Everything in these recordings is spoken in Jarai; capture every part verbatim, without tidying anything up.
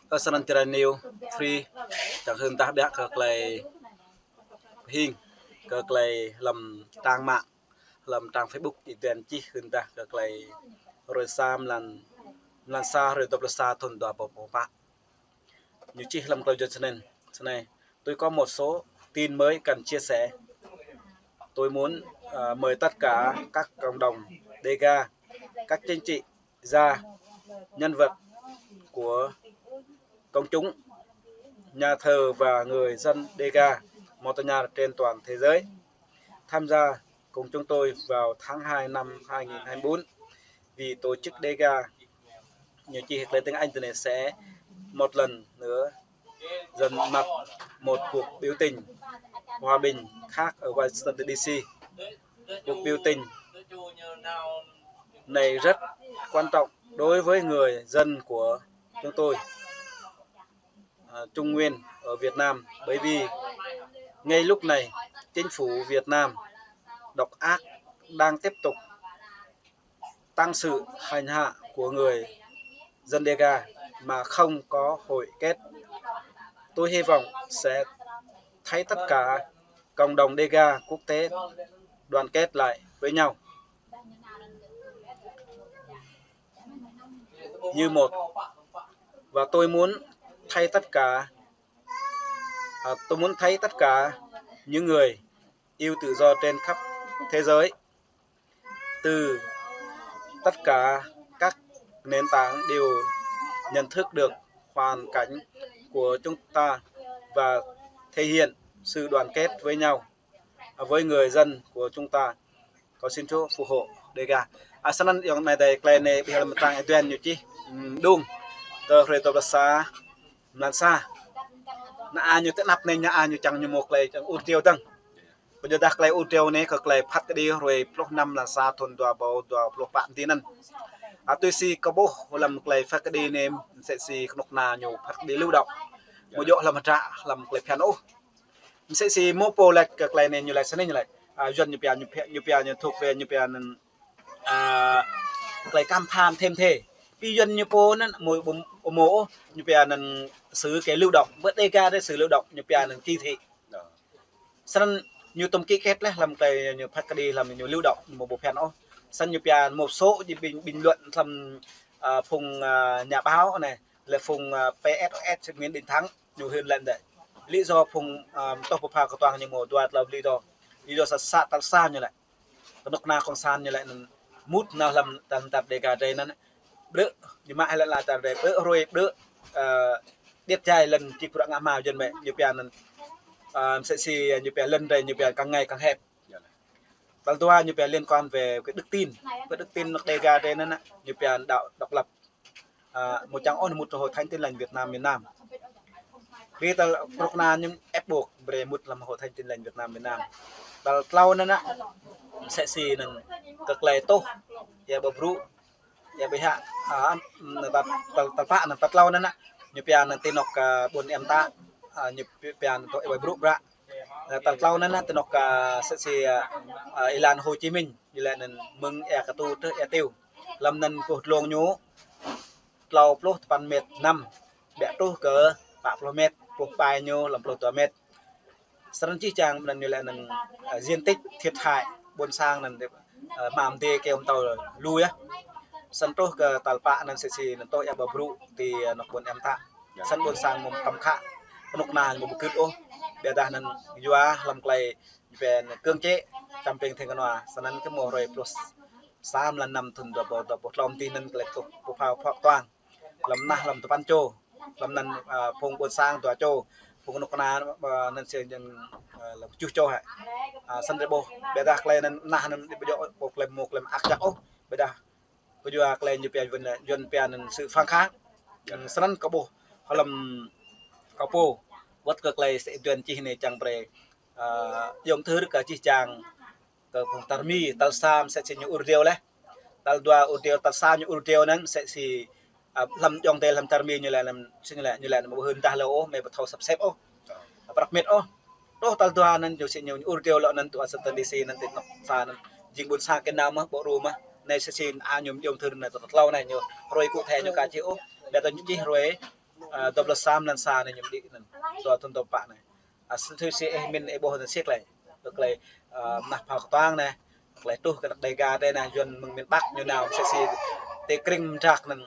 Ơ, sơnăn Jrai News Free, čang hưn dah biă kơ tơlơi hing, kơ tơlơi hlăm trang mạng, hlăm trang Facebook, ih dŏ čih hưn dah kơ tơlơi hrơi sa mlan, mlan sa hrơi dua pluh sa thun dua rơbâo dua pluh pă. Ñu čih hlăm tơlơi Yuan snăn, snei: Tôi có một số tin mới cần chia sẻ. Tôi muốn, à, mời tất cả các cộng đồng Đêga, các chính trị gia, nhân vật của công chúng, nhà thờ và người dân Đêga, Montagnard trên toàn thế giới tham gia cùng chúng tôi vào tháng hai năm hai nghìn hai mươi bốn. Vì tổ chức Đêga, ñu čih tơlơi tiếng Anh thế này, sẽ một lần nữa dần mặt một cuộc biểu tình hòa bình khác ở Washington D C. Cuộc biểu tình này rất quan trọng đối với người dân của chúng tôi, à, Trung Nguyên ở Việt Nam, bởi vì ngay lúc này chính phủ Việt Nam độc ác đang tiếp tục tăng sự hành hạ của người dân Đêga mà không có hồi kết. Tôi hy vọng sẽ thấy tất cả cộng đồng Đêga quốc tế đoàn kết lại với nhau như một. Và tôi muốn thấy tất cả, à, tôi muốn thấy tất cả những người yêu tự do trên khắp thế giới, từ tất cả các nền tảng, đều nhận thức được hoàn cảnh của chúng ta và thể hiện sự đoàn kết với nhau, với người dân của chúng ta. Cầu xin Chúa phù hộ Đêga. À, sơnăn yong anai dai tơlơi anai ƀiă hlăm trang Yuan ñu čih, ừm, đung, tơ hrơi dua pluh sa mlan sa. Anai ñu tơ anăp anai, anai ñu čang ñu mơ̆ tơlơi čang ur triu dơ̆ng. Pơjơdah tơlơi ur triu anai kơ tơlơi phat kơđi hrơi pluh năm mlan sa thun dua rơbâo dua pluh pă tui anŭn. A, tui si kơ ƀuh hlăm tơlơi phat kơđi anai, msĕ si kơnuk kơna ñu phat kơđi lưu động. Mơ̆ djơ̆ hlăm hơdră, hlăm tơlơi phiăn ôh. Msĕ si mơ̆ pô laĭ kơ tơlơi anai ñu laĭ snei ñu laĭ. A, Yuan ñu pia, ñu pia, ñu pia ñu thuộc về, ñu pia anŭn, a, tơlơi căm phản thêm thế. Pi Yuan ñu pô anŭn mơ̆ ƀu, ƀu mơ̆ ôh, ñu pia anŭn sự kơ lưu động. Ƀơi Đêga dih sự lưu động, ñu pia anŭn chỉ thị. Sơnăn ñu tŭm ký kết laih hlăm tơlơi ñu phat kơđi hlăm ñu lưu động, ñu mơ̆ ƀu phiăn ôh. Sơnăn ñu pia một số bình, bình luận hlăm, a, phung, a, nhà báo anai, lĕ phung, a, P S O S Nguyễn Đình Thắng, ñu hưn lĕ dih. Lý do phung, a, tŏh pơpha kơtuang ñu mơ̆ dua tlâo lý do. Lý do sa, sa tal sa ñu lĕ. Kơnuk kơna cộng sản ñu lĕ anŭn mŭt nao hlăm tal, tal Đêga drei anŭn. Ƀrư̆, ñu mă hĭ lĕ la tal drei, ƀrư̆ hrơi, ƀrư̆, ơ, điêt jai lŏn čih bruă ngă hmua Yuan mơ̆, ñu pia anŭn, ơ, msĕ si ñu pia lŏn drei, ñu pia càng ngày càng hẹp. Tal dua ñu pia liên quan về cái đức tin. Cái đức tin kơnuk Đêga drei anŭn, ñu pia đạo độc lập. A, mơ̆ čang ôh mŭt Hội Thánh Tin Lành Việt Nam miền Nam. Ƀiă tal kơnuk kơna ñu ép buộc brơi mŭt hlăm Hội Thánh Tin Lành Việt Nam miền Nam. Tal tlâo anŭn, msĕ si anŭn kơ tơlơi tŏh, ia ƀu brŭ, ia ƀu hă, a, tal, tal, tal pă anŭn, tal tlâo anŭn, ñu pia anŭn ti anŏ, a, ƀôn Em Tă, a, ñu pia anŭn tŏh ia ƀu brŭ bră. Ơ, tal tlâo anŭn, a, ti anŏ, a, msĕ si, a, a, êlan Hồ Chí Minh, ñu laĭ anŭn mơ̆ng ia Katu truh ia Tiu. Hlăm anŭn boh dlông ñu tlâo pluh tơpăn mét năm, ƀiă truh kơ pă pluh mét, boh ƀai ñu hlăm pluh dua mét. Sơnăn jih jang anŭn ñu laĭ anŭn, a, diện tích thiệt hại ƀôn sang anŭn, a, hmam dê kơ ƀơ̆ng tâo lu yơh. Sơnăn truh kơ tal pă anŭn msĕ si anŭn tŏh ia ƀu brŭ ti anŏ ƀôn Em Tă. Sơnăn ƀôn sang mơ̆ tăm khă, kơnuk kơna mơ̆ ƀu gưt ôh. Ƀiădah anŭn yua hlăm tơlơi ñu pia anŭn cưỡng chế, čăm ping theng kơnua. Sơnăn kơ mơ̆ hrơi pluh sa mlan năm thun dua rơbâo dua pluh tlâo tui anŭn tơlơi tŏh pơpha pơkơtuang. Hlăm nah hlăm tơpăn čô, hlăm anŭn, a, phung ƀôn sang dua čô, phung kơnuk kơna, a, anŭn si jing, a, hlăm kơjuh čô hă. A, sơnăn drei ƀuh, ƀiădah tơlơi anŭn nah anŭn ƀu djơ̆ ƀu tơlơi mơ̆ tơlơi mơak jak ôh, ƀiădah kơ yua tơlơi ñu pia Yuan, Yuan pia anŭn sự phản kháng. Ơ, sơnăn kơ ƀuh hlăm kơ pô, wơ̆t kơ tơlơi sĕ Yuan čih anai čang brơi, a, yŏng thưr kơ jih jang kơ phung tar mi, tal sa msĕ si ñu ur triu laih. Tal dua ur triu, tal sa ñu ur triu anŭn msĕ si, a, hlăm yŏng dêh hlăm tar mi ñu laĭ anŭn, si ñu laĭ, ñu laĭ anŭn mơ̆ ƀu hưn dah lơ ôh, mơ̆ ƀu thâo săp sĕp ôh. Prăk mĕt ôh. Truh tal dua anŭn ñu si ñu ur triu lŏ anŭn tui Washington D C anŭn ti anŏ sa anŭn. Jing ƀôn sang kơ nao mơ̆, ƀu rŭ mơ̆. Anai msĕ si a ñu yŏng thưr anai tal tlâo anai ñu hrơi cụ thể ñu ka čih ôh. Ƀiădah ñu čih hrơi Ơ, dua pluh sa mlan sa anai ñu đĭ anŭn. Dua thŭn dua pă anai. Ơ, sĭt tui si ih min ih ƀuh anŭn sĭt lĕ. Tơlơi, ơ, mơnah phao kơtuang anai. Tơlơi truh kơ anăk Đêga tơ anai, Yuan mơ̆ng miền Bắc ñu nao mơsĕ si tơ Krĭng Mdrak anŭn.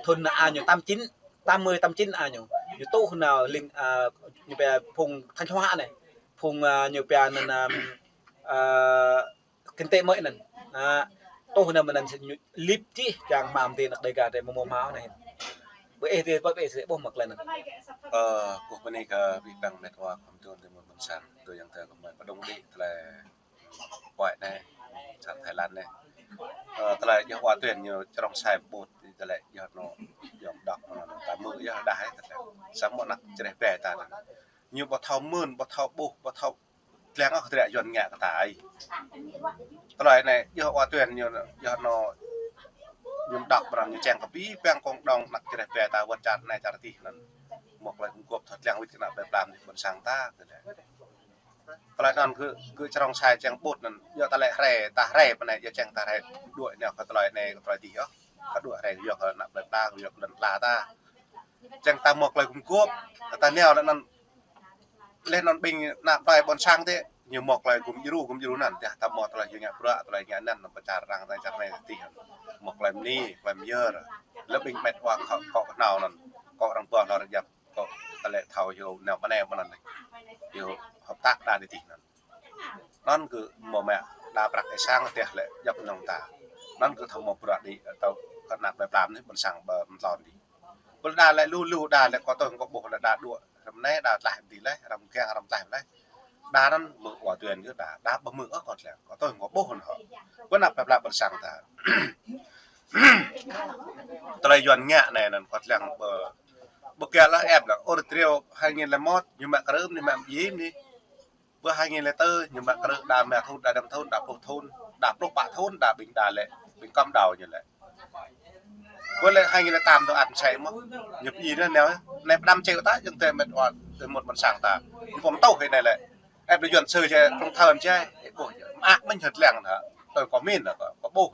Thŭn anai ñu tám chín, tám mươi, tám chín anai ñu. Ñu tuh nao ling, ơ, ñu pia phung Thanh Hóa anai. Phung, ơ, ñu pia anŭn, ơ, ơ, kinh tế mới anŭn. Ơ, tuh nao mơ̆n anŭn ñu lip čih čang hmâo tơ anăk Đêga tơ mơ̆ mơ̆ hmâo anai. Ƀơi ih tơ ƀơi ih tơ ƀuh mơ̆ tơlơi anŭn. Ơ, ƀuh bơni kơ abih bang met wa khŏm tuan tơ mơ̆n ƀôn sang, tơ yang tơ kơ mơ̆n pơdŏng đĭ tơlơi Kuai anai, sang Thái Lan anai. Ơ, tơlơi yơh wa tuyên ñu črông sai ƀut, tơlơi yơh anŭn, yơh đŏk anŭn, ta mơ̆ yơh đah ai, tơlơi. Samơ̆ anăk čơreh ƀe ta anŭn. Ñu ƀu thâo mơ̆n, ƀu thâo ƀuh, ƀu thâo lăng ôh kơ tơlơi Yuan ngă kơ ta ai. Tơlơi anai, yơh wa tuyên ñu, yơh anŭn, ñu đŏk ƀrăng ñu čang kơ abih bang cộng đồng anăk čơreh ƀe ta wơ̆t čar anai čar adih anŭn. Mơ̆ tơlơi gum gôp thâo lăng wĭt kơ anăk plơi pla ƀôn sang ta, tơlơi. Tơlơi anŭn gơ̆, gơ̆ črông sai čang ƀut anŭn, yua ta lĕ hrĕ, ta hrĕ pơ anai, yua čang ta hrĕ đuaĭ nao kơ tơlơi anai, kơ tơlơi adih yơh. Kơ đuaĭ hrĕ yua kơ anăk plơi pla, yua kơ lŏn ala ta. Čang ta mơ̆ tơlơi gum gôp, ta nao lĕ anŭn, lĕ anŭn ƀing anăk plơi ƀôn sang tơ, ñu mơ̆ tơlơi gum djru, gum djru anŭn, tơdah ta mơ̆ tơlơi ñu ngă bruă, tơlơi ngă anŭn, anŭn pơ čar arăng, tơlơi čar anai adih. Mơ̆ tơlơi bơni, tơlơi mơyơr. Lĕ ƀing met wa kâo, kâo kơnao anŭn, kâo arăng ƀuh lŏn rơjăp. Kâo tơlơi thâo yơh nao pơ anai pơ anŭn anai. Yơh hợp tác đa đĭ tih anŭn. Anŭn gơ̆ mơ̆ mă đa prăk ih sang tơdah lĕ djŏp mơnơ̆ng ta. Anŭn gơ̆ thâo mơ̆ bruă đĭ tơ kơ anăk plơi pla anai ƀôn sang ƀơ mơtlon đĭ. Ƀơi đa lĕ lu lu đa lĕ kâo tơ̆ng kâo ƀuh lĕ đa đuaĭ răm anai đa tlaih đĭ leh, răm kiăng răm tlaih leh. Đa anŭn mơ̆ wa tuyên gơ̆ đa, đa ƀu mơ̆ ôh kâo lăng. Kâo tơ̆ng kâo ƀuh anŭn hŏ. Ƀơi anăk plơi pla ƀôn sang ta. Tơlơi Yuan ngă anai anŭn kâo lăng ƀơ, ƀơ kiăng lĕ ĕp lĕ, ôr triu hai nghìn lẻ một, ñu mă krư̆, ñu mă mơyim anai. Ƀơ hai nghìn lẻ tư, ñu mă krư̆, đa mă thŭn, đa năm thŭn, đa pluh thŭn, đa pluh pă thŭn, đa ƀing đa lĕ, ƀing kơm đao ñu lĕ. Ƀơ lĕ hai nghìn lẻ tám tơ ăt mơsĕ mơ̆n, ñu pơyơr anai nao, anai pơđăm čeo ta, jing tơ met wa, tơ mơ̆n ƀôn sang ta. Ñu pơm tơ̆ hĭ anai lĕ. Ĕp lĕ Yuan sư čê, trong thơn čê, ih ƀuh čê. Mơak mơ̆n hơt lăng ta, tơ kâo min ta, kâo, kâo ƀuh.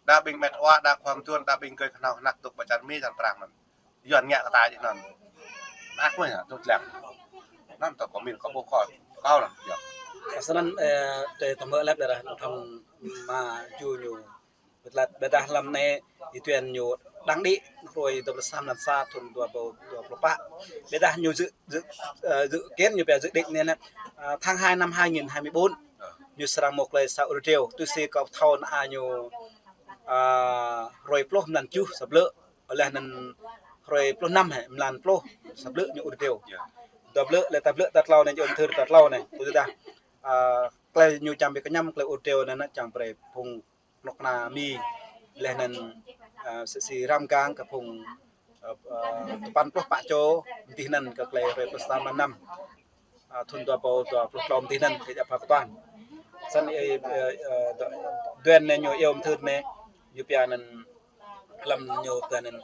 Đa ƀing met wa, đa khua mơtuan, đa ƀing gơ̆ kơnao hơnăk tŭk ƀơi čar Mi, čar Prang anŭn. Yuan ngă kơ ta čih anŭn. Mơak mơ̆n hă, tŭ lăng. Anŭn tơ kâo min kâo ƀuh kâo, kâo anŭn, yơh. Kơ snăn, ơ, tơ tơmơ̆ lĕp đa rah, anŭn thăm mă ju ñu. Ƀiădah, ƀiădah lăm anai, ih tuyên ñu đang đĭ, hruê dua pluh sa mlan sa thŭn dua ƀâo dua pluh pă. Ƀiădah ñu dự, dự, ơ, dự kiến ñu pia dự định anai, ơ, tháng hai năm hai nghìn hai mươi bốn. Ñu srăng mơ̆ tơlơi sa ur triu, tui si kâo thâo anŭn ñu, ơ, hruê pluh mlan tơjuh sa blư̆. Laih anŭn hruê pluh năm hĕ, mlan pluh, sa blư̆ ñu ur triu. Yơh. Dua blư̆, lĕ ta blư̆ ta tlâo anai, ñu ur triu ta tlâo anai. Tui dah, ơ, tơlơi ñu čăm ƀĭ kơñăm, tơlơi ur triu anŭn, anŭn čang brơi phung kơnuk kơna Mi. Laih anŭn, ơ, mơsĕ si răm gang kơ phung, ơ, ơ, tơpăn pluh pă čô, mơ̆ng tih anŭn kơ tơlơi hruê pluh sa mlan năm. Ơ, thŭn dua ƀâo dua pluh tlâo mơ̆ng tih anŭn, kơ djăp phao kơtuang. Snăn, ơ, ơ, ơ, dua, dua anai ñu iâu mơthưr anai, ñu pia anŭn, lăm ñu pia anŭn,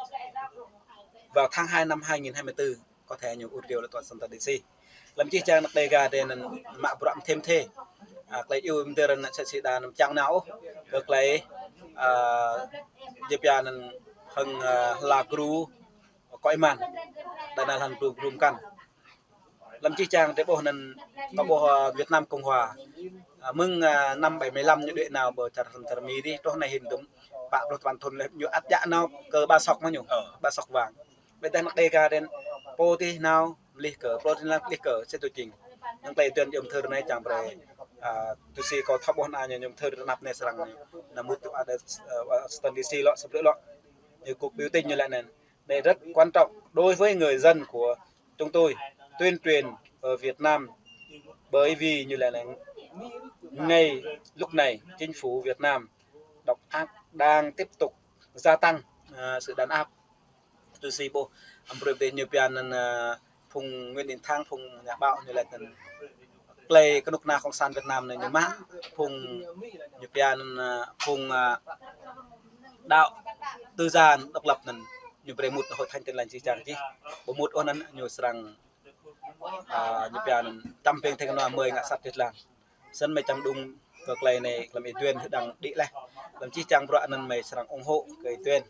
vào tháng hai năm hai nghìn hai mươi tư, có thể ñu ur triu lĕ toàn dân ta đi si. Lăm čih čang anăk Đêga tơ anŭn mă bruă mơthê mơthê. Ơ, tơlơi iâu mơthưr anŭn mơsĕ si đa anŭn čang nao ôh, kơ tơlơi, ơ, ñu pia anŭn hăng, ơ, hla gru, kơ iman. Đa anŭn hăng gru, gru mkăn. Lăm čih čang tơ ƀuh anŭn, kâo ƀuh, ơ, Việt Nam Cộng Hòa. Ơ, mơ̆ng, ơ, năm bảy mươi lăm ñu đuaĭ nao ƀơi čar, čar Mi dih, truh anai hĭn dŭm pă pluh tơpăn thŭn lĕ, ñu ăt djă nao kơ Ba Sok mơ̆ ñu. Ơ. Ba Sok Vàng. Ƀiădah anăk Đêga tơ anŭn, pô dih nao, mlih kơ, pô dih nao, mlih kơ, sĭt tui jing. Anŭn tơlơi tuyên iâu mơthưr anai čang brơi, ơ, tui si kâo thâo ƀuh anŭn ñu, iâu mơthưr tơ anăp anai srăng, anŭn mŭt tơ, ơ, Washington D C lŏ, sa blư̆ lŏ. Ñu kơ biểu tình ñu lĕ anŭn. Đây rất quan trọng đối với người dân của chúng tôi tuyên truyền ở Việt Nam, bởi vì như là ngay lúc này chính phủ Việt Nam độc ác đang tiếp tục gia tăng, à, sự đàn áp. Tui si ƀuh, ambrơi ƀing ñu pia anŭn, à, phung Nguyễn Đình Thắng, phung nhà báo ñu lĕ anŭn tơlơi kơnuk kơna Cộng sản Việt Nam anai ñu mă phung ñu pia anŭn, ơ, phung, ơ, đạo tư gia độc lập anŭn ñu brơi mŭt Hội Thánh Tin Lành čih čang čih. Ƀu mŭt ôh anŭn ñu srăng, ơ, ñu pia anŭn čăm ping thê kơnua mơi ngă sat čih lăng. Snăn mơi čăm đŭng kơ tơlơi anai lăm ih tuyên đang đĭ leh. Lăm čih čang bruă anŭn mơi srăng ủng hộ kơ ih tuyên.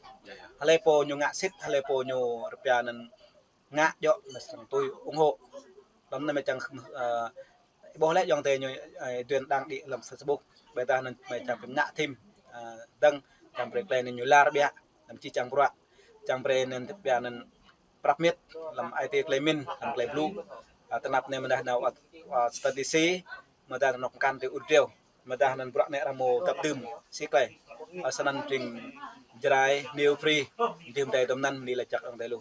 Hlơi pô ñu ngă sĭt, hlơi pô ñu rơpia anŭn ngă djơ̆, mơi srăng tui ủng hộ. Lăm anai mơi čang, ơ, ƀuh lĕ ayŏng adơi ñu, ơ, dŭn đang đĭ lăm Facebook. Ƀiădah anŭn mơi čang pơmñă thim, ơ, dơ̆ng, čang brơi tơlơi anŭn ñu lar biă, lăm či čang bruă. Čang brơi anŭn tơbiă anŭn prăp mĭt, lăm ai tiê tơlơi mĭn, lăm tơlơi blŭ. Ơ, tơnap anai mơdah nao, ơ, ơ, study si, mơdah anŭn kăn tơ ur driâo. Mơdah anŭn bruă anai ră mơ̆ tăp dưm, si tơlơi. Ơ, snăn tring Jrai, New Free, dŭm adơi tơm anŭn, bơni laĭ jăk ayŏng adơi lu.